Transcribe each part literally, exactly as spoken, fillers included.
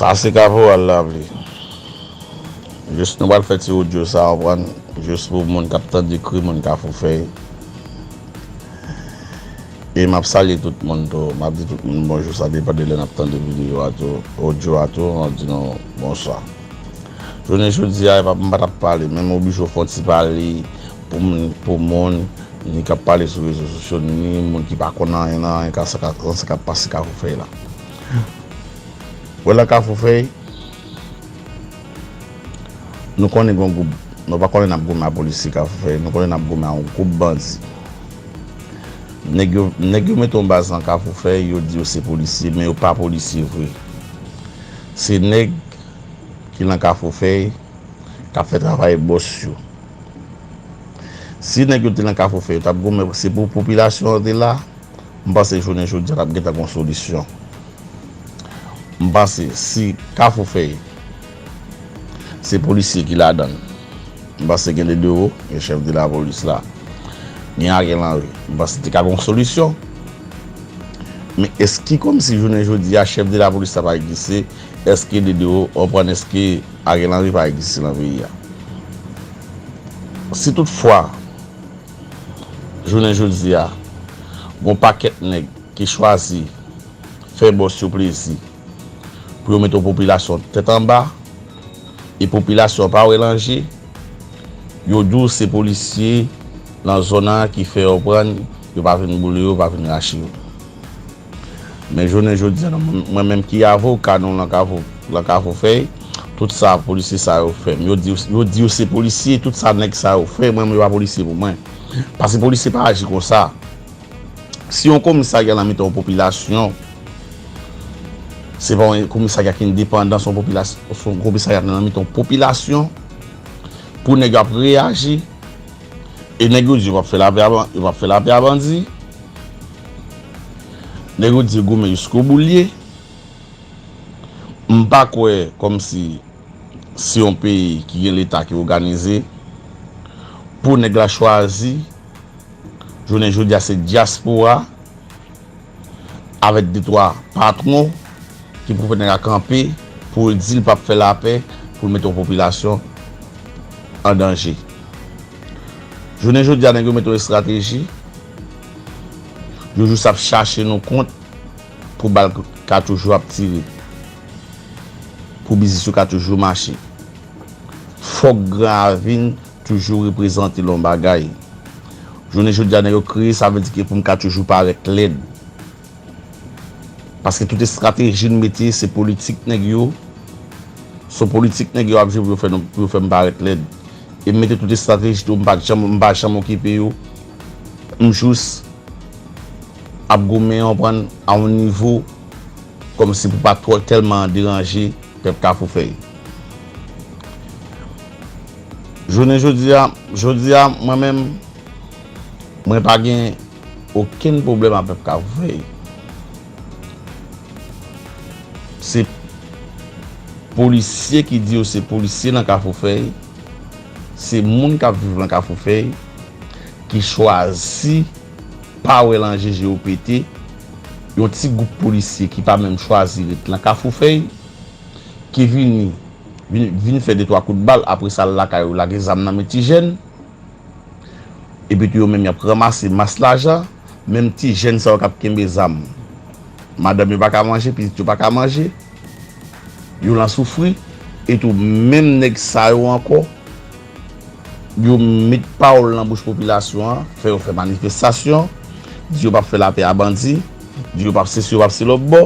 Sa se kaporal la vle. Jis nou pral fè ti odyo sa, w konprann? Jis pou moun k ap tande kri moun Kafou Fèy. E m ap salye tout moun tou. M ap di tout moun bonjou, sa depann de lè n ap tande videyo a tou, odyo a tou, m ap di nou bonswa. Jounen jodi a, e pa m pa t ap pale, men m oblije fè yon ti pale pou moun, pou moun, ni k ap pale sou rezo sosyo, ni moun ki pa konn anyen nan anyen ka sa ka, sa k ap pase Kafou Fèy la. Wè la Kafou Fèy, nou konnen gen yon gwoup, nou pa konnen n ap goumen a polisye Kafou Fèy, nou konnen n ap goumen a yon gwoup bandi. Nèg yo, nèg yo mete yon baz nan Kafou Fèy, yo di yo se polisye, men yo pa polisye vre. Se nèg ki nan Kafou Fèy k ap fè travay bòs yo. Si nèg yo te nan Kafou Fèy, yo t ap goumen, se pou popilasyon an te la, m panse jounen jodi a t ap gentan gon solisyon. M panse si Kafou Fèy, se polisye ki ladan l, m panse gen Dedewo, gen chèf de lapolis la, gen Ariel Henry, m panse te ka gon solisyon. Men èske kòmsi jounen jodi a, chèf de lapolis la pa egziste? Èske Dedewo, w konprann, èske Ariel Henry pa egziste nan peyi a? Si toutfwa, jounen jodi a, gon pakèt nèg ki chwazi fè bòs yo plezi pou yo mete yon popilasyon tèt anba, e popilasyon pa wè lanje, yo di w se polisye nan zòn nan ki fè yo pran, yo pa vin boule yo, yo pa vin rache yo. Men jounen jodi a, mwen menm ki avoka nou lan Kafou, lan Kafou Fèy, tout sa polisye sa yo fè m. Yo di, yo di yo se polisye, tout sa nèg sa yo fè, mwen menm yo pa polisye pou mwen. Paske polisye pa aji konsa. Si yon komisarya nan mitan yon popilasyon, se pa yon komisarya ki endepandan, se yon popilasyon, se yon komisarya nan mitan yon popilasyon, pou nèg yo ap reyaji, e nèg yo di yo p ap fè lapè a ban-, yo p ap fè lapè a bandi, nèg yo di goumen jiskobou l ye. M pa kwè kòmsi se yon peyi ki gen leta ki òganize pou nèg la chwazi, jounen jodi a se dyaspora avèk de twa patwon ki pou fè nèg la kanpe pou l di l p ap fè lapè, pou l mete yon popilasyon an danje. Jounen jodi a nèg yo mete yon estrateji, yo jis ap chache nou kont pou bal ka toujou ap tire, pou biznis yo ka toujou mache. Fòk Gran Ravin toujou reprezante l yon bagay. Jounen jodi a nèg yo kreye, sa vle di ke pou m ka toujou parèt lèd. Paske tout estrateji n mete, se politik nèg yo, se politik nèg yo ap jwe pou yo fè nou, pou yo fè m parèt lèd. E m mete tout estrateji tou, m pa janm, m pa janm okipe yo. M jis ap goumen, w konprann, a yon nivo kòmsi pou pa twò tèlman deranje pèp Kafou Fèy. Jounen jodi a, jodi a, mwen menm, mwen pa gen okenn pwoblèm ak pèp Kafou Fèy. Se polisye ki di yo se polisye nan Kafou Fèy, se moun k ap viv nan Kafou Fèy, ki chwazi pa wè lan je je yo pete, yon ti gwoup polisye ki pa menm chwazi ret lan Kafou Fèy, ki vini, vin, vin fè de twa kout bal, apre sa al lakay yo, lage zam nan men ti jèn, epi tou yo menm y ap ranmase mas lajan, menm ti jèn sa yo k ap kenbe zam. Madanm yo pa ka manje, pitit yo pa ka manje, yo lan soufri, e tou menm nèg sa yo ankò, yo met pawòl nan bouch popilasyon an, fè yo fè manifestasyon, di yo p ap fè lapè a bandi, di yo p ap sesi, yo p ap se lòtbò.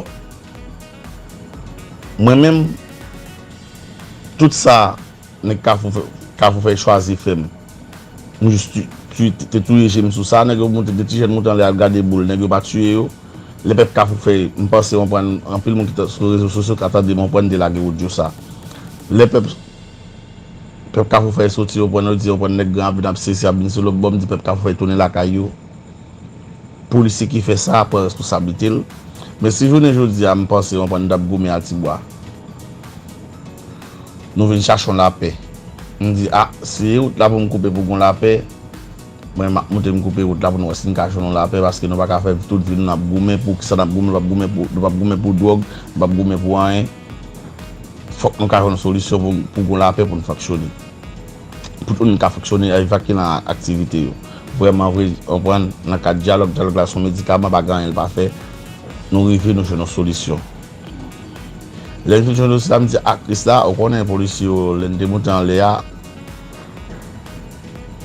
Mwen menm, tout sa nèg Kafou fè, Kafou fè chwazi fè m. M jis tu-, tu-, te touye je m sou sa, nèg yo moute, de ti jèn moute anlè al gade boul, nèg yo pa tiye yo. Lè pèp Kafou fè, m panse w konprann, anpil moun ki t-, sou rezo sosyo ka tande m, w konprann, m te lage odyo sa. Lè pèp, pèp Kafou fè soti, w konprann, yo di, w konprann, nèg Gran Ravin ap sesi, ap vin sou lòtbò, m di pèp Kafou fè tounen lakay yo. Polisye ki fè sa pran responsablite l. Men si jounen jodi a m panse yon pann dap goumen a Tibwa, nou vin chache yon lapè. M di, a, si e wout la pou m koupe pou gon lapè, mwen m ap moute m koupe wout la pou nou wè si n ka jwenn yon lapè, paske nou pa ka fè tout vi nou n ap goumen. Pou kisa n ap goumen? Nou p ap goumen pou, nou p ap goumen pou dwòg, nou p ap goumen pou anyen. Fòk nou ka jwenn solisyon pou, pou gon lapè pou n fonksyone. Pou tout moun ka fonksyone, evakye nan aktivite yo. Vrèman vre, konprann, nan kad dyalòg, dyalòg la se yon medikaman, pa gen anyen l pa fè. Nou rive, nou jwenn yon solisyon. Lè n fin jwenn solisyon, m di ak Krista, ou konnen polisye yo, lè n te monte anlè a,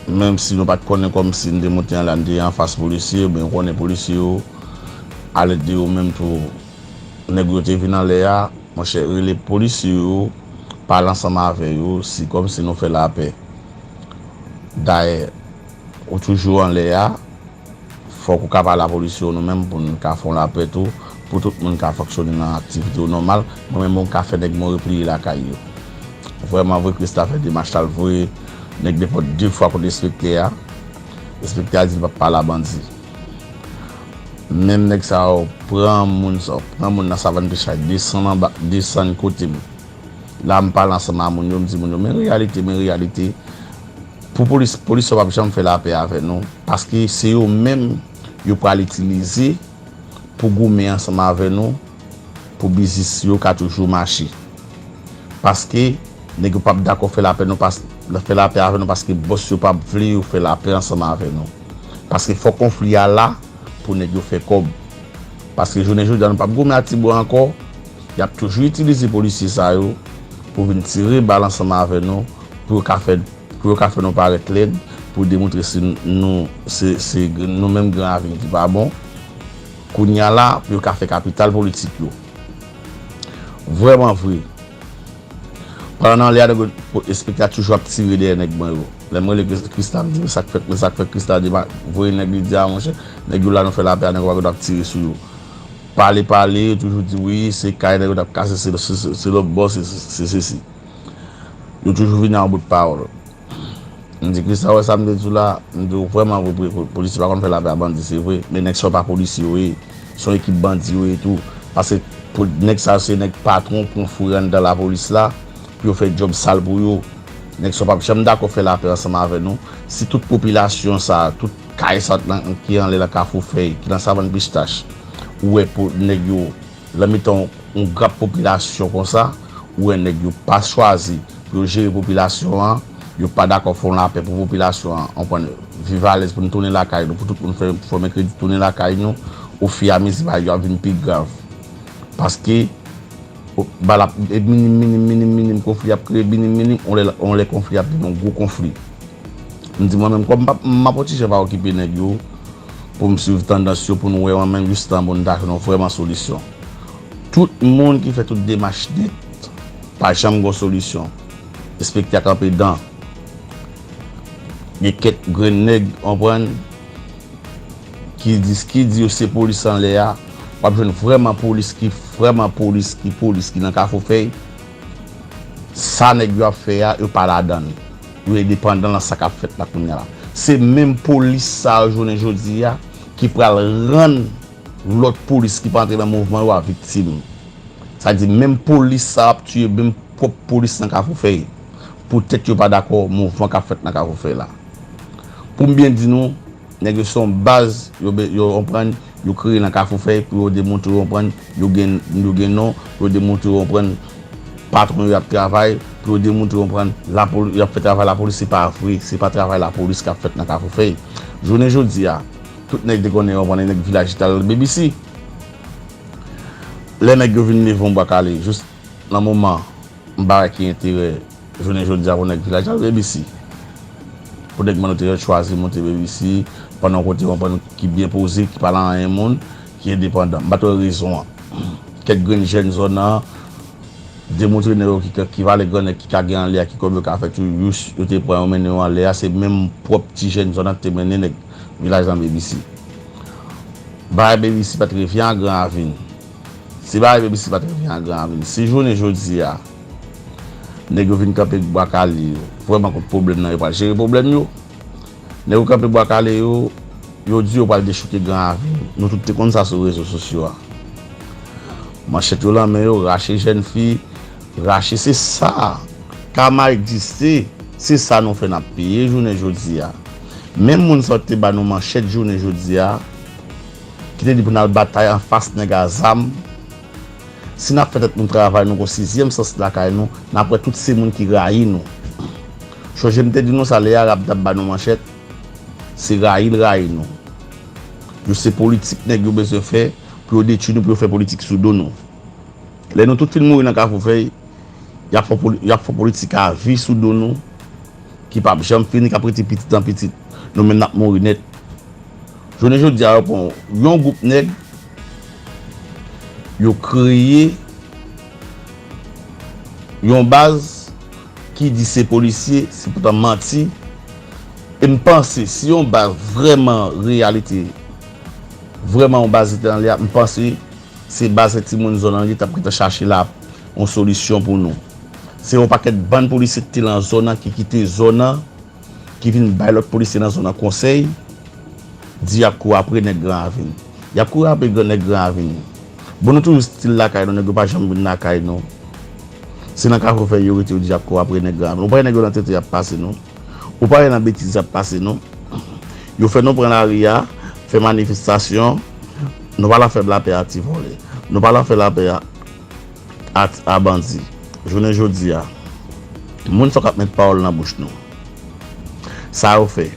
menm si nou pa t konnen kòmsi n te monte anlè a, n te anfas polisye yo, men ou konnen polisye yo, a lèd de yo menm tou, nèg yo te vin anlè a, monchè, rele polisye yo, pale ansanm avè yo, si kòmsi nou fè lapè. Dayè, ou toujou anlè a, fòk ou ka pale a polisye yo nou menm pou n ka fè yon lapè tou, pou tout moun ka fonksyone nan aktivite yo nòmal, mwen menm mwen ka fè nèg mwen repliye lakay yo. Vrèman vre, Krista fè demach la, l voye nèg nenpòt de fwa kot enspektè a. Enspektè a di l p ap pale a bandi. Menm nèg sa yo pran moun sa, pran moun nan Savann Pistach, desann anba, desann kote m. La m pale ansanm a moun yo, m di moun yo, men reyalite, men reyalite. Pou polis, polis yo p ap janm fè lapè avè nou, paske se yo menm yo pral itilize pou goumen ansanm avè nou, pou biznis yo ka toujou mache. Paske nèg yo p ap dakò fè lapè nou, pas, fè lapè avè nou, paske bòs yo p ap vle yo fè lapè ansanm avè nou. Paske fò konfli a la pou nèg yo fè kòb. Paske jounen jodi a, nou p ap goumen a Tibwa ankò. Y ap toujou itilize polisye sa yo pou vin tire bal ansanm avè nou, pou yo ka fè, pou yo ka fè nou parèt lèd, pou demontre si nou, se, se nou menm Gran Ravin ki pa bon. Kounye a la, pou yo ka fè kapital politik yo. Vrèman vre. Pandan nan lè a, nèg yo, enspektè a toujou ap tire dèyè nèg mwen yo. Lè m rele Kris-, Krista, m di, men sa k fèt, men sa k fèt, Krista di, voye nèg, li di, a, monchè, nèg yo la, nou fè lapè a, nèg yo pa gen dwa ap tire sou yo. Pale, pale, yo toujou di, wi, se kay nèg yo t ap kase, se, se, se, se lòt bò, se, se, se sesi. Yo toujou vini a yon bout pawòl. M di, Krista, wè sa m te di w la, m di w vrèman vre, vre, vre, polisye pa konn fè lapè a bandi, se vre, men nèg sa yo pa polisye yo ye, se yon ekip bandi yo ye tou. Paske pou, nèg sa yo se nèg patwon pran foure anndan lapolis la, pou yo fè djòb sal pou yo. Nèg sa yo p ap janm dakò fè lapè ansanm avè nou. Si tout popilasyon sa, tout kay sa nan, ki anlè nan Kafou Fèy, ki nan Savann Pistach, ou wè pou nèg yo, nan mitan yon, yon grap popilasyon konsa, ou wè nèg yo pa chwazi pou yo jere popilasyon an, yo pa dakò fè yon lapè pou popilasyon an, konprann, viv alèz pou nou tounen lakay nou, pou tout moun fè, fòme kredi tounen lakay nou, ofiyamezi bagay yo ap vin pi grav. Paske, o, bal ap, e minim, minim, minim, minim, konfli ap kreye, minim, minim, yon lè, yon lè konfli ap vin yon gwo konfli. M di mwen menm, kòm m p ap, m ap yon ti jan pa okipe nèg yo, pou m swiv tandans yo, pou nou wè mwen menm jistan pou n ta jwenn yon vrèman solisyon. Tout moun ki fè tout demach nèt, pa janm gon solisyon. Enspektè a kanpe dan. Gen kèk grenn nèg, konprann, ki di, ki di yo se polis anlè a, w ap jwenn vrèman polis ki, vrèman polis ki, polis ki nan Kafou Fèy. Sa nèg yo ap fè a, yo pa ladan l. Yo endepandan nan sa k ap fèt la kounye a la. Se menm polis sa yo jounen jodi a ki pral rann lòt polis ki pa antre nan mouvman yo a viktim. Sa di menm polis sa ap tiye menm pwòp polis nan Kafou Fèy. Poutèt yo pa dakò mouvman k ap fèt nan Kafou Fèy la. Pou m byen di nou, nèg yo se yon baz, yo, be- yo konprann, yo kreye nan Kafou Fèy pou yo demontre yo konprann, yo gen, yo gen non, pou yo demontre yo konprann patwon yo ap travay, pou yo demontre yo konprann lapoli- y ap fè travay lapolis, se pa vre, se pa travay lapolis k ap fèt nan Kafou Fèy. Jounen jodi a, tout nèg te konnen yo konprann nèg vilaj ital B B C. Lè nèg yo vin leve yon bwa kale, jis nan moman m pa wè ki enterè jounen jodi a pou nèg vilaj al B B C. Pou nèg Mòn Oteyon chwazi monte B B C, pandan yon kote konprann ki byen poze, ki pa nan anyen moun, ki endepandan. M pa t wè rezon an. Kèk grenn jèn zòn nan, demontre nèg yo ki, ki valè gran nèg ki ka gen anlè a, ki kòb yo ka fè tou, yo, yo te pran yo mennen yo anlè a, se menm pwòp ti jèn zòn nan ki te mennen nèg vilaj nan B B C. Bagay B B C pa t rive an Gran Ravin. Si bagay B B C pa t rive an Gran Ravin, si jounen jodi a, nèg yo vin kanpe Bwa Kale yo, vrèman kot pwoblèm nan, yo pral jere pwoblèm yo. Nèg yo kanpe Bwa Kale yo, yo di yo pral dechouke Gran Ravin. Nou tout te konn sa sou rezo sosyo a. Manchèt yo lan men yo, rache jèn fi, rache, se sa. Kama egziste, se sa nou fè n ap peye jounen jodi a. Menm moun sa yo te ba nou manchèt jounen jodi a, ki te di pou n al batay anfas nèg a zam, Si n ap fè tèt nou travay, nou gon sizyèm sans lakay nou, n ap wè tout se moun ki rayi nou. Chonje m te di nou sa, lè Arab t ap ba nou manchèt, se rayi l rayi nou. Yo se politik nèg yo bezwen fè pou yo detwi nou, pou yo fè politik sou do nou. Lè nou tout fin mouri nan Kafou Fèy, y ap fè poli-, y ap fè politik a vi sou do nou, ki p ap janm fini, k ap rete pitit an pitit. Nou menm n ap mouri nèt. Jounen jodi a, yo pran yon gwoup nèg, yo kreye yon baz ki di se polisye, se poutan manti. E m panse, si yon baz vrèman reyalite, vrèman yon baz ki te nan lè a, m panse se baz timoun zòn nan li t ap gentan chache la yon solisyon pou nou. Se yon pakèt bann polisye ki te nan zòn nan, ki kite zòn nan, ki vin bay lòt polisye nan zòn nan konsèy, di y ap kouri apre nèg Gran Ravin. Y ap kouri apre gran, nèg Gran Ravin. Bon, nou toujou still lakay nou, nèg yo pa janm vin lakay nou. Se nan Kafou Fèy yo rete, yo di y ap kouri apre nèg Gran Ravin. Ou pa wè nèg yo nan tenten y ap pase nou. Ou pa wè nan betiz y ap pase nou. Yo fè nou pran lari a, fè manifestasyon. Nou pa la fè lapè a ti vòlè. Nou pa la fè lapè a a, a bandi. Jounen jodi a, moun sa k ap met pawòl nan bouch nou. Sa yo fè.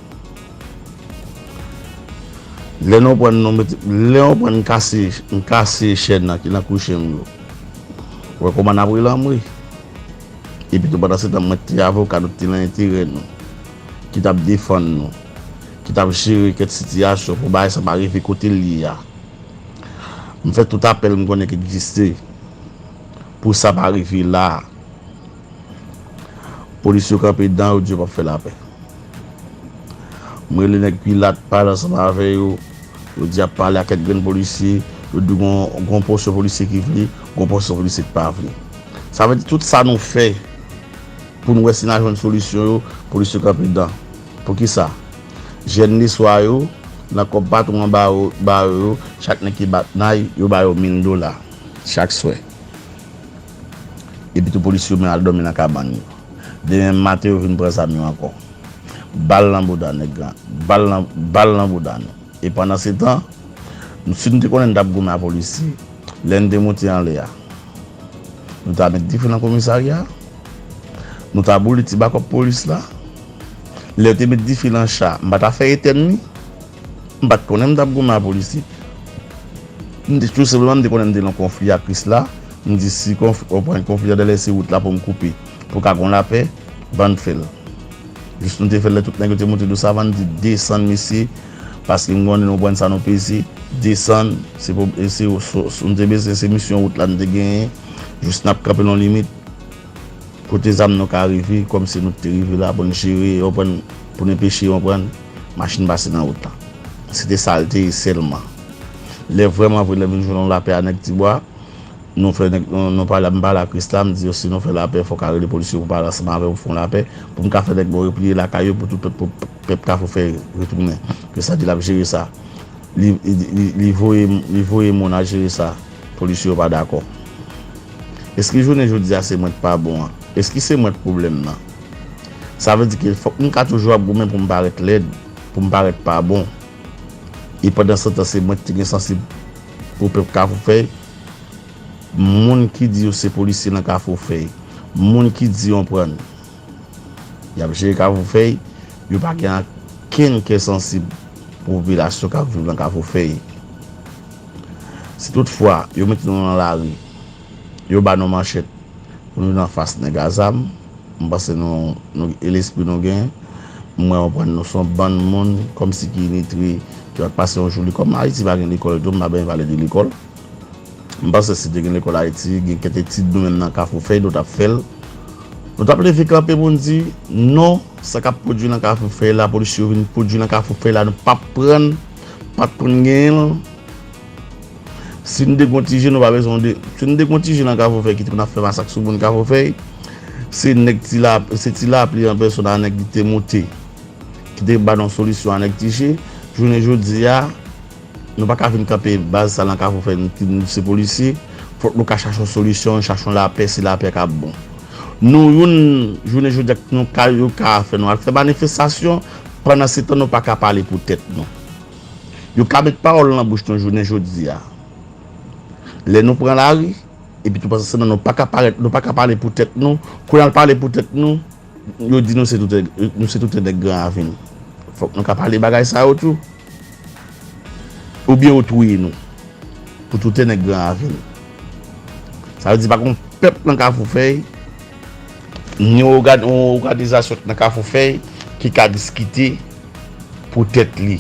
Lè nou pran nou mete, lè yo pran n kase, n kase chèn nan ki nan kouche m yo. Ou wè kòman n ap rele anmwe. Epi tou pandan se tan mwen te avoka nou te nan enterè nou, ki t ap defann nou, ki t ap jere kèk sitiyasyon pou bagay sa pa rive kote l ye a. M fè tout apèl m konnen ki egziste pou sa pa rive la a. Polis yo kanpe dan yo, di yo p ap fè lapè. M rele nèg Pilat, pale ansanm avè yo. Yo di y ap pale ak kèk grenn polisye. Yo di gon, gon pòsyon polisye ki vle, gon pòsyon polisye ki pa vle. Sa vle di tout sa nou fè pou n wè si n a jwenn solisyon yo, polis yo kanpe dan. Poukisa? Jèn Leswa yo, nan kòb patwon an ba yo, ba yo, chak nèg ki bat nay, yo ba yo mil dola chak swè. Epi tou polis yo men al dòmi nan kabann yo. Demen maten yo vin pran zam yo ankò. Bal nan bouda nèg la, bal nan, bal nan bouda nou. E pandan se tan, si nou te konnen n t ap goumen a polisye, lè n te monte anlè a, nou ta met dife nan komisarya, nou ta boule ti bakòp polis la. Lè yo te met dife nan cha, m pa ta fè etèn li. M pa t konnen m t ap goumen a polisye. M te tou senpleman, m te konnen m te nan konfli ak Krisla. M di si konf-, ou pran konfli a dèlè se wout la pou m koupe. Pou ka gon lapè, ban n fè l. Jis nou te fè l lè tout nèg yo te monte dous avan, n di desann mesye, paske m konnen nou pran sa nou peze, desann, se pou, e se, se, se, nou te bezwen, se misyon wout la n te genyen, jis n ap kanpe nan yon limit, kote zam nou ka rive, kòmsi nou te rive la pou n jere, ou pran, pou n enpeche, ou pran, machin pase nan wout la. Se te sa l te ye sèlman. Lè vrèman vre, lè m vin jwenn yon lapè a nèg Tibwa, Nou fè nèg, nou, nou pale, m pale ak Krisla, m di yo si nou fè lapè, fòk a rele polis yo pou pale ansanm avè yo pou fè yon lapè, pou m ka fè nèg mwen repliye lakay yo, pou tout pèp, pou pèp Kafou Fèy retounen. Krisla di l ap jere sa. Li, li, li, li voye, li voye moun al jere sa. Polis yo pa dakò. Èske jounen jodi a se mwen k pa bon an? Èske se mwen k pwoblèm nan? Sa vle di ke fòk m ka toujou ap goumen pou m parèt lèd, pou m parèt pa bon. E pandan se tan, se mwen ki te gen sansib pou pèp Kafou Fèy. Moun ki di yo se polisye nan Kafou Fèy, moun ki di yon pran y ap jere Kafou Fèy, yo pa gen ankenn kè sansib pou popilasyon k ap viv nan Kafou Fèy. Si toutfwa yo mete nou nan lari, yo ba nou manchèt pou nou vin anfas nèg a zam, m panse nou, nou, e lespri nou gen, m wè, konprann, nou se yon bann moun kòmsi ki ilitre, ki pa t pase yon jou lekòl. Ayiti pa gen lekòl tou, m pa bezwen pale de lekòl. M panse si te gen lekòl Ayiti, gen kèk etid nou menm nan Kafou Fèy, nou t ap fè l. Nou t ap leve kanpe pou n di, non, sa k ap pwodui nan Kafou Fèy la, polis yo vin pwodui nan Kafou Fèy la, nou p ap pran l, pa t konn genyen l. Si n te gon ti je, nou pa bezwen de, si n te gon ti je nan Kafou Fèy ki te konn ap fè masak sou moun Kafou Fèy, se nèg ti la, se ti lapli an pèsòn a nèg ki te moute, ki te ba nou solisyon a nèg ti je. Jounen jodi a, nou pa ka vin kanpe baz sa nan Kafou Fèy, nou ki nou se polisye. Fòk nou ka chache yon solisyon, chache yon lapè, se lapè k ap bon. Nou youn, jounen jodi a, nou ka, yo ka fè nou al fè manifestasyon, pandan se tan nou pa ka pale pou tèt nou. Yo ka met pawòl nan bouch nou jounen jodi a. Lè nou pran lari, Epi tou pandan se tan nou pa ka parèt, nou pa ka pale pou tèt nou. Kou n al pale pou tèt nou, yo di nou se tout, nou se tout nèg Gran Ravin. Fòk nou ka pale bagay sa yo tou. Oubyen yo touye nou. Pou tout nèg Gran Ravin. Sa vle di pa gon pèp nan Kafou Fèy, ni yon ògan-, yon òganizasyon nan Kafou Fèy ki ka diskite pou tèt li.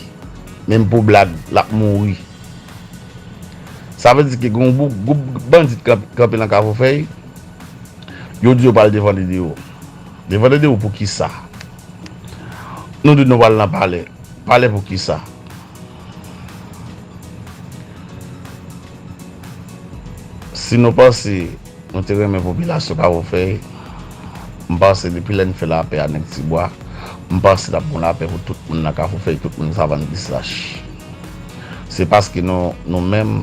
Menm pou blag, l ap mouri. Sa vle di ke gen yon gwoup, gwoup bandi k kanpe nan Kafou Fèy, yo di yo pral devan Dedewo. Devan Dedewo pou kisa? Nou di nou pral nan palè. Palè pou kisa? Si nou panse nou te renmen popilasyon Kafou Fèy, m panse depi lè n fè lapè a nèg Tibwa, m panse n ap gon lapè pou tout moun nan Kafou Fèy, tout moun Savann Pistach. Se paske nou, nou menm,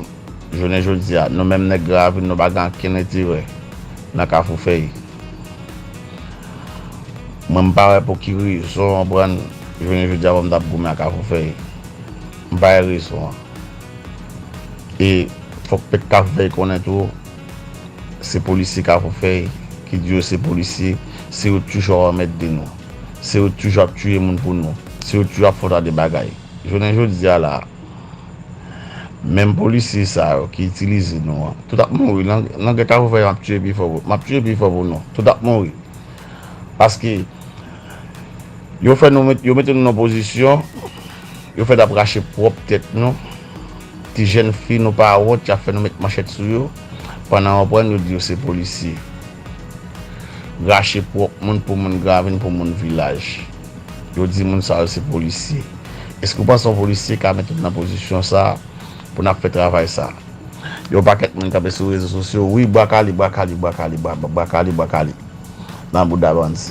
jounen jodi a, nou menm nèg Gran Ravin, nou pa gen okenn enterè nan Kafou Fèy. Mwen, m pa wè pou ki rezon, w konprann, jounen jodi a, pou m t ap goumen ak Kafou Fèy. M pa wè rezon an. E fòk pèp Kafou Fèy konnen tou, se polisye Kafou Fèy ki di yo se polisye, se yo toujou ap anmède nou. Se yo toujou ap tiye moun pou nou. Se yo toujou ap fè yon ta de bagay. Jounen jodi a la, menm polisye sa yo ki itilize nou an, tout ap mouri. Nan, nan gè Kafou Fèy, m ap tiye pi fò pou, m ap tiye pi fò pou nou. Tout ap mouri. Paske yo fè nou met, yo mete nou nan pozisyon, yo fè n ap rache pwòp tèt nou. Ti jèn fi nou pa wont, y ap fè nou met manchèt sou yo. Pandan w konprann, yo di yo se polisye. Rache pwòp moun pou moun Gran Ravin, pou moun vilaj. Yo di moun sa yo se polisye. Èske w panse yon polisye ka mete nou nan pozisyon sa pou n ap fè travay sa? Yon pakèt moun kanpe sou rezo sosyo, wi, bwa kale, bwa kale, bwa kale, bwa, bwa kale, bwa kale. Nan bouda bandi.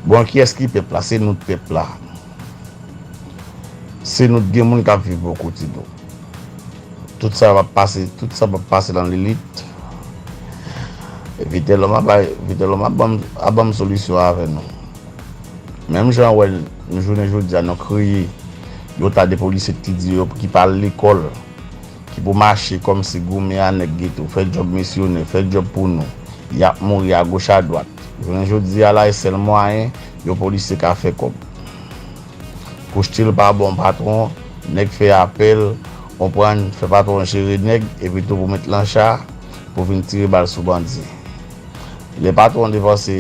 Bon, kiyès ki pèp la? Se nou pèp la. Se nou gen moun k ap viv bò kote nou. Tout sa p ap pase, tout sa p ap pase nan lelit. Vitelòm ap bay, Vitelòm ap ban m, ap ban m solisyon avè nou. Menm jan w wè n jounen jodi a, nou kreye yon ta de polisye ki di yo ki pa al lekòl, ki pou mache kòmsi goumen a nèg geto, fè djòb misyonè, fè djòb pou nou. Y ap mouri agoch adwat. Jounen jodi a la, e sèl mwayen yon polisye ka fè kòb. Kou stil pa bon, patwon, nèg fè apèl, konprann, fè patwon jere nèg, epi tou pou met lan cha, pou vin tire bal sou bandi. Lè patwon depanse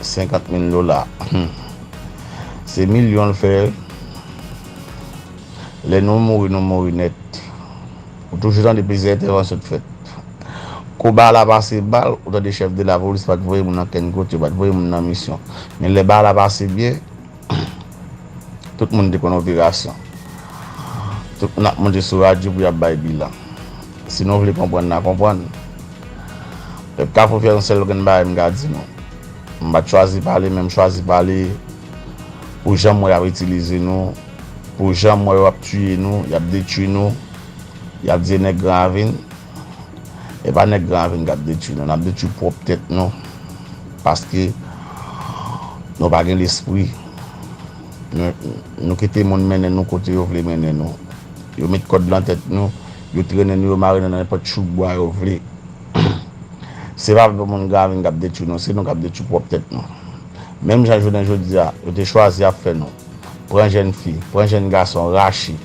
senkant mil dola, se milyon l fè. Lè nou mouri, nou mouri nèt. Ou toujou tande plizyè entèvansyon t fèt. Kou bal la pase bal, ou tande chèf de lapolis pa t voye moun ankenn kote, yo pa t voye moun nan misyon. Men lè bal la pase byen, tout moun te konn operasyon. Tout moun ap monte sou radyo pou y ap bay bilan. Si nou vle konprann, n a konprann. Pèp Kafou Fèy, yon sèl grenn bagay m ka di nou. M pa t chwazi pale, men m chwazi pale pou jan m wè y ap itilize nou, pou jan m wè yo ap tiye nou, y ap detwi nou, y ap di nèg Gran Ravin. E pa nèg Gran Ravin k ap detwi nou, n ap detwi pwòp tèt nou. Paske nou pa gen lespri. Nou, nou kite moun mennen nou kote yo vle mennen nou. Yo met kòd nan tèt nou, yo trennen nou, yo mare nou nan nenpòt chouk bwa yo vle. Se pa moun Gran Ravin k ap detwi nou, se nou k ap detwi pwòp tèt nou. Menm jan jounen jodi a, yo te chwazi ap fè nou. Pran jèn fi, pran jèn gason, rache.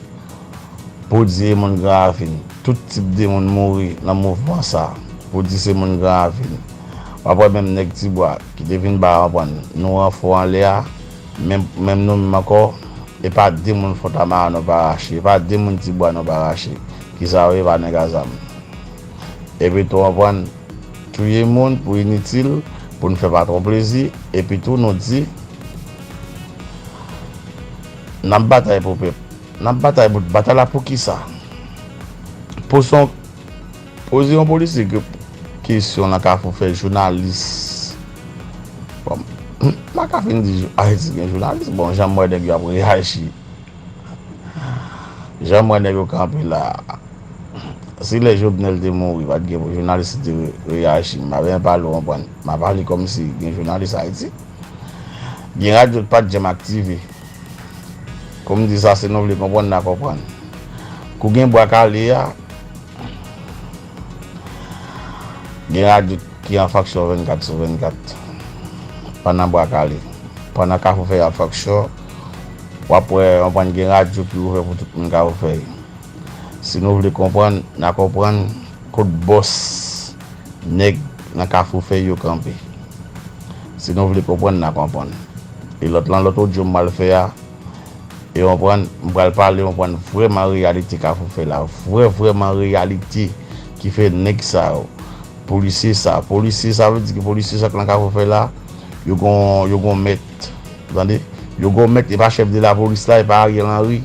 Pou di e moun Gran Ravin, tout tip de moun mouri nan mouvman sa. Pou di se moun Gran Ravin. W ap wè menm nèg Tibwa ki te vin ba anprann nou ranfò anlè a, menm, menm nou menm ankò, e pa de moun Fòtamaran nou pa rache, e pa de moun Tibwa nou pa rache. Kisa yo ye? Pa nèg a zam. Epi tou anprann touye moun pou initil, pou n fè patwon plezi, epi tou nou di, n ap batay pou pèp. N ap batay pou, batay la pou kisa? Poze yon, poze yon polisye ke-, kesyon nan Kafou Fèy, jounalis. Bon, m pa ka fin di jou-, Ayiti gen jounalis. Bon, jan m wè nèg yo ap reyaji. Jan m wè nèg yo kanpe la. Si lè Jovenel te mouri, pa t gen pou jounalis te re-, reyaji. M pa bezwen pale w konprann. M a pale kòmsi gen jounalis Ayiti. Gen radyo k pa t janm aktive. Kou m di sa, si nou vle konprann, n a konprann. Kou gen bwa kale a, Gen radyo ki an fonksyon vennkat sou vennkat. Pandan Bwa Kale. Pandan Kafou Fèy ap fonksyon, w ap wè, w konprann, gen radyo ki ouvè pou tout moun Kafou Fèy. Si nou vle konprann, n a konprann kot bòs nèg nan Kafou Fèy yo kanpe. Si nou vle konprann, n a konprann. E lòt lan, lòt odyo m pral fè a, e w konprann, m pral pale, w konprann, vrèman reyalite Kafou Fèy la. Vrè, vrèman reyalite ki fè nèg sa yo. Polisye sa. Polisye, sa vle di ki polisye sa k nan Kafou Fèy la, yo gon, yo gon mèt. Tande? Yo gon mèt, e pa chèf de lapolis la, e pa Ariel Henry.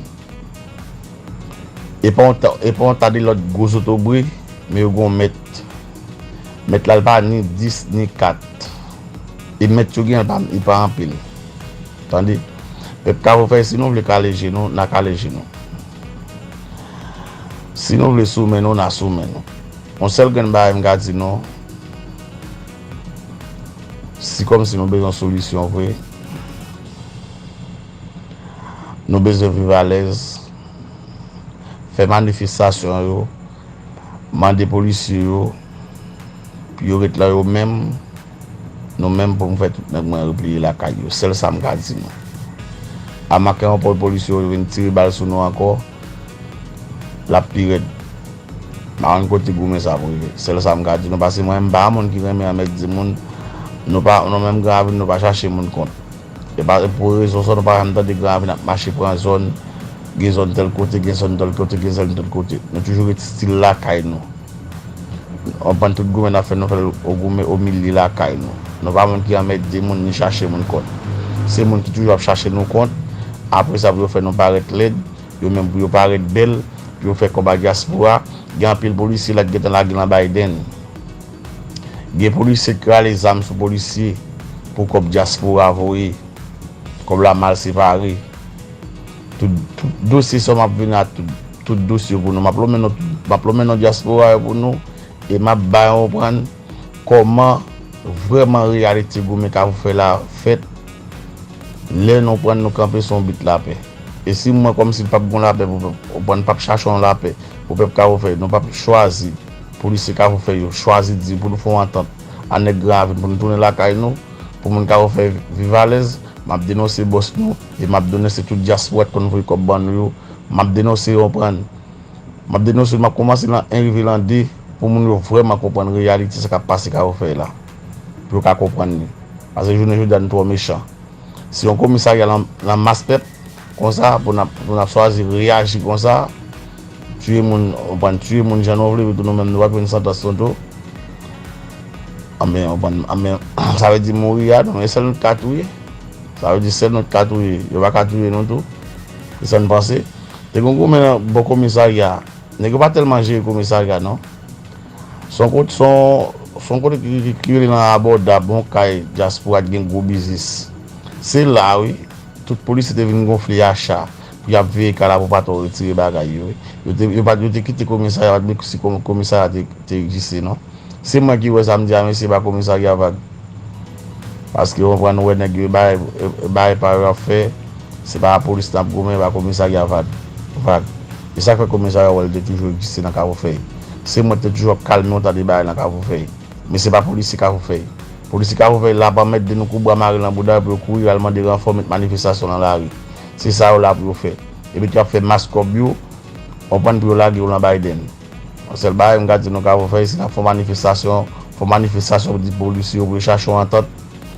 E pa yon ta, e pa yon ta de lòt gwo zotobre, men yo gon mèt. Mèt la, l pa ni dis, ni kat. E mèt yo gen, l pa, li pa anpil. Tande? Pèp Kafou Fèy, si nou vle kale je nou, n a kale je nou. Si nou vle sou men nou, n a sou men nou. Yon sèl grenn bagay m ka di nou, si kòmsi nou bezwen solisyon vre, nou bezwen viv alèz, fè manifestasyon yo, mande polisye yo pou yo ret lan yo menm, nou menm pou m fè tout nèg mwen repliye lakay yo. Sèl sa m ka di nou. Amakè yon pòl polisye yo vin tire bal sou nou ankò, l ap pi rèd. M pa konn kote goumen sa ap rive. Sèl sa m ka di nou, paske mwen, m pa yon moun ki renmen anmède moun. Nou pa, nou menm Gran Ravin, nou pa chache moun kont. E pa, pou rezon sa, nou pa janm tande Gran Ravin ap mache pran zòn, gen zòn tèl kote, gen zòn tèl kote, gen zòn tèl kote. Nou toujou ret stil lakay nou. Ou konprann, tout goumen n ap fè, nou fè l o goumen, o milye lakay nou. Nou pa moun ki anmède moun ni chache moun kont. Se moun ki toujou ap chache nou kont. Apre sa, pou yo fè nou parèt lèd, yo menm pou yo parèt bèl, pou yo fè kòb a dyaspora. Gen anpil polisye la ki gentan lage lan Biden. Gen polisye k rale zam sou polisye pou kòb dyaspora voye. Kòb la mal separe. Tout, tout dosye sa m ap vin a tout, tout dosye pou nou. M ap lonmen non, m ap lonmen non dyaspora yo pou nou. E m ap bay ou konprann kòman vrèman reyalite goumen Kafou Fèy la fèt. Lè nou pran nou kanpe sou yon bit lapè. E si mwen kòmsi l p ap gon lapè pou pèp, ou konprann, p ap chache yon lapè pou pèp Kafou Fèy, nou p ap chwazi polisye Kafou Fèy yo, chwazi di pou nou fè yon antant a nèg Gran Ravin pou nou tounen lakay nou, pou moun Kafou Fèy viv alèz, m ap denonse bòs nou e m ap denonse tout dyaspora k konn voye kòb ban nou yo. M ap denonse yo, konprann. M ap denonse, m ap kòmanse lan en rive lan de pou moun yo vrèman konprann reyalite sa k ap pase Kafou Fèy la. Pou yo ka konprann li. Paske jounen jodi a nou twò mechan. Si yon komisarya lan, lan mas pèp, konsa, pou n ap, pou n ap chwazi reyaji konsa, tiye moun, ou konprann, tiye moun jan nou vle, epi tou nou menm nou p ap jwenn santans nou tou. Anben, ou konprann, anben, sa vle di mouri a, non, e sèl nou t ka touye. Sa vle di sèl nou t ka touye, yo pa ka touye nou tou. Se sa n panse. Te gon goumen nan bò komisarya. Nèg yo pa tèlman jere komisarya, non. Se yon kot-, se yon, se yon kote ki, ki, ki rele nan abòdab, yon kay dyaspora ki gen gwo biznis. Se la, wi, tout polisye te vin gonfle acha pou y ap veye kay la pou pa twò retire bagay yo, wi. Yo te, yo pa, yo te kite komisarya, yo pa t menm si komi-, komisarya te, te egziste, non. Se mwen ki wè sa, m di a mesye, ba komisarya vag. Paske, ou konprann, ou wè nèg yo, e bay, e bay pa yo ap fè, se pa polis n ap goumen, ba komisarya vag. Vag. E sa k fè komisarya ou wè l te toujou egziste nan Kafou Fèy. Se mwen ki te toujou ap kalme yon ta de bagay nan Kafou Fèy. Men se pa polisye Kafou Fèy. Polisye Kafou Fèy la ap anmède nou kou bwa mare lan bouda yo pou yo kouri al mande ranfò, met manifestasyon lan lari. Se sa yo la pou yo fè. Epi tou y ap fè mas kòb yo, ou konprann, pou yo lage yo lan Biden. Yon sèl bagay m ka di nou Kafou Fèy, si n ap fè yon manifestasyon, fè yon manifestasyon pou di polisye yo pou yo chache yon antant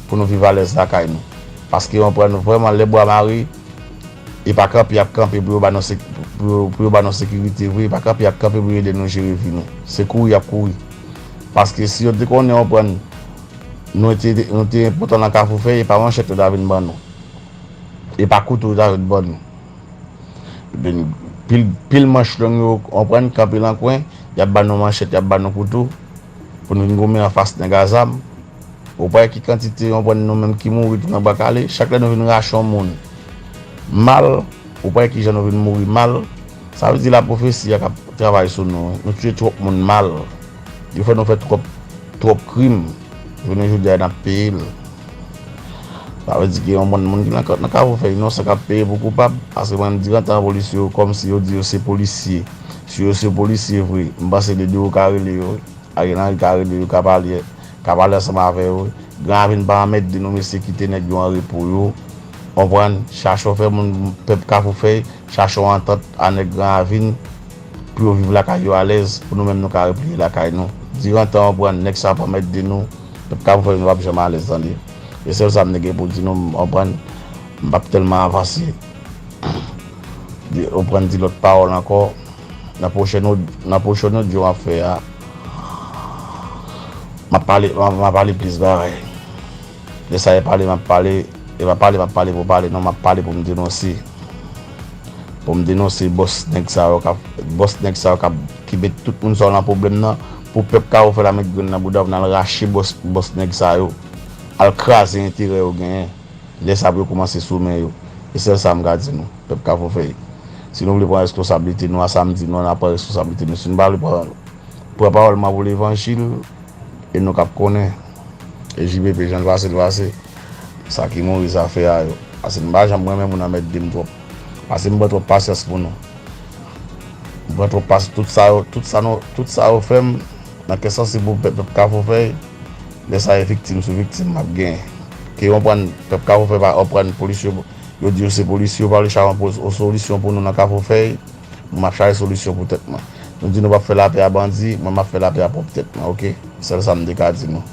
pou nou viv alèz lakay nou. Paske ou konprann, vrèman, lè bwa mare, e pa kanpe y ap kanpe pou yo ba nou sek-, pou yo, pou yo ba nou sekirite vre, e pa kanpe y ap kanpe pou yo ede nou jere vi nou. Se kouri y ap kouri. Paske si yo te konnen, ou konprann, nou te, nou te enpòtan nan Kafou Fèy, e pa manchèt yo ta vin ban nou. E pa kouto yo ta vin ban nou. Epi pil, pil manch long yo, ou konprann, kanpe lan kwen, y ap ba nou manchèt, y ap ba nou kouto, pou nou vin goumen anfas nèg a zam. Ou pa wè ki kantite, ou konprann, nou menm ki mouri tou nan Bwa Kale, chak lè nou vin rache yon moun mal, ou pa wè kijan nou vin mouri mal. Sa vle di lapwofesi a k ap travay sou nou, wi. Nou tiye twòp moun mal. Yo fè nou fè twòp, twòp krim. Jounen jodi a, n ap peye l. Sa vle di ke yon bann moun ki nan, nan Kafou Fèy inosan k ap peye pou koupab, paske mwen, m di antan polisye yo, kòmsi yo di yo se polisye. Si yo se polisye vre, m panse de de yo ka rele yo, wi. Ariel Henry ka rele yo, ka pale, ka pale ansanm avè yo. Gran Ravin pa anmède nou, mesye, kite nèg yo an repo yo. Konprann? Chache w fè moun, pèp Kafou Fèy, chache yon antant a nèg Gran Ravin pou yo viv lakay yo alèz, pou nou menm nou ka repliye lakay nou. Diran tan, konprann, nèg sa ap anmède nou, pèp Kafou Fèy nou p ap janm alèz, tande. E sèl sa m te gen pou di nou, konprann, m p ap tèlman avanse. Di, konprann, di lòt pawòl ankò. Nan pwochèn od-, nan pwochèn odyo m ap fè a, m ap pale, m ap, m ap pale plis bagay. Lè sa e pale, m ap pale, e pa pale, m ap pale pou pale, non, m ap pale pou m denonse. Pou m denonse bòs nèg sa yo k ap, bòs nèg sa yo k ap, ki met tout moun sa yo nan pwoblèm nan, pou pèp Kafou Fèy la met grenn nan bouda pou n al rache bòs, bòs nèg sa yo, al kraze enterè yo genyen. Lè sa pou yo kòmanse sou men yo. E sèl sa m ka di nou, pèp Kafou Fèy. Si nou vle pran responsablite nou a sa m di nou an, n a pran responsablite nou. Si nou pa vle pran, pran pawòl mwen pou levanjil, e nou k ap konnen. E J P P, jan l pase, l pase. Sa ki mouri, zafè a yo. Paske m pa janm renmen moun anmède m twòp. Paske m pran twòp pasyans pou nou. M pran twòp pasyans. Tout sa yo, tout sa nou, tout sa yo fè m, nan kè sansi pou pèp, pèp Kafou Fèy, lè sa e viktim sou viktim m ap genyen. Ke yo pran pèp Kafou Fèy pa, yo pran polis yo, yo di yo se polis, yo pa vle chache yon pos-, yon solisyon pou nou nan Kafou Fèy, mwen m ap chache solisyon pou tèt mwen. Nou di nou p ap fè lapè a bandi, mwen m ap fè lapè a pwòp tèt mwen, oke? Sèl sa m te ka di nou.